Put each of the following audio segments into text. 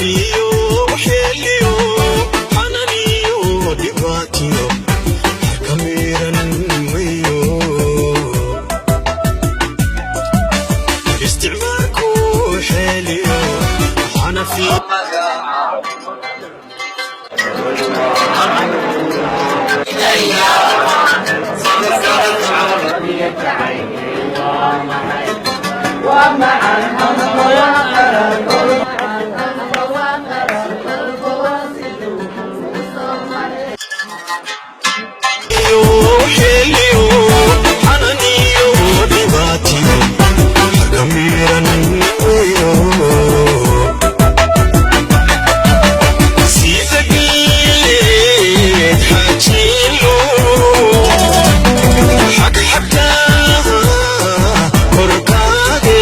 Xanafiyo waxyeeliyo, xananiyo dhibaatiyo, xakamiiran weyo. Isticmaalku xeeliyo xanafiyo. Waxyeeliyo, xananiyo dhibaatiyo, xakamiiran weyo. Sida geed xajiilo xagxagta korkaage,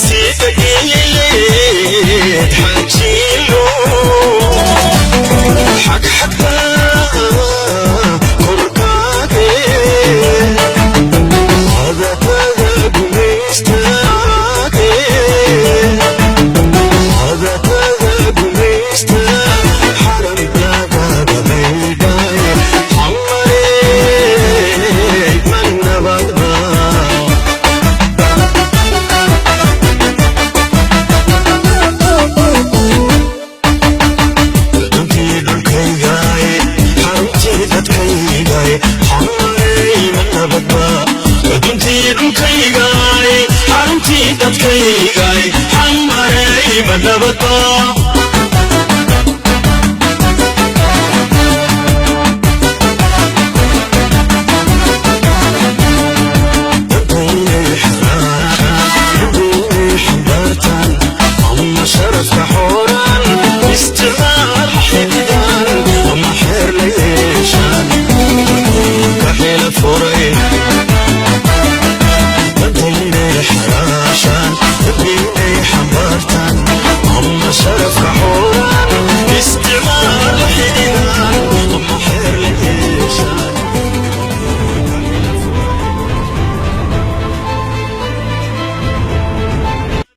sida geed xajiilo xagxagta korkaage, hadafada gumaystaage, hadafada gumaysta, xaramkaaga maydhay, xamarey, ma nabadba? Duntii dhulkaygaay, xaruntii dadkaygaay, xamarey, ma nabadba? Duntii dhulkaygaay, xaruntii dadkaygaay, xamarey, ma nabadba?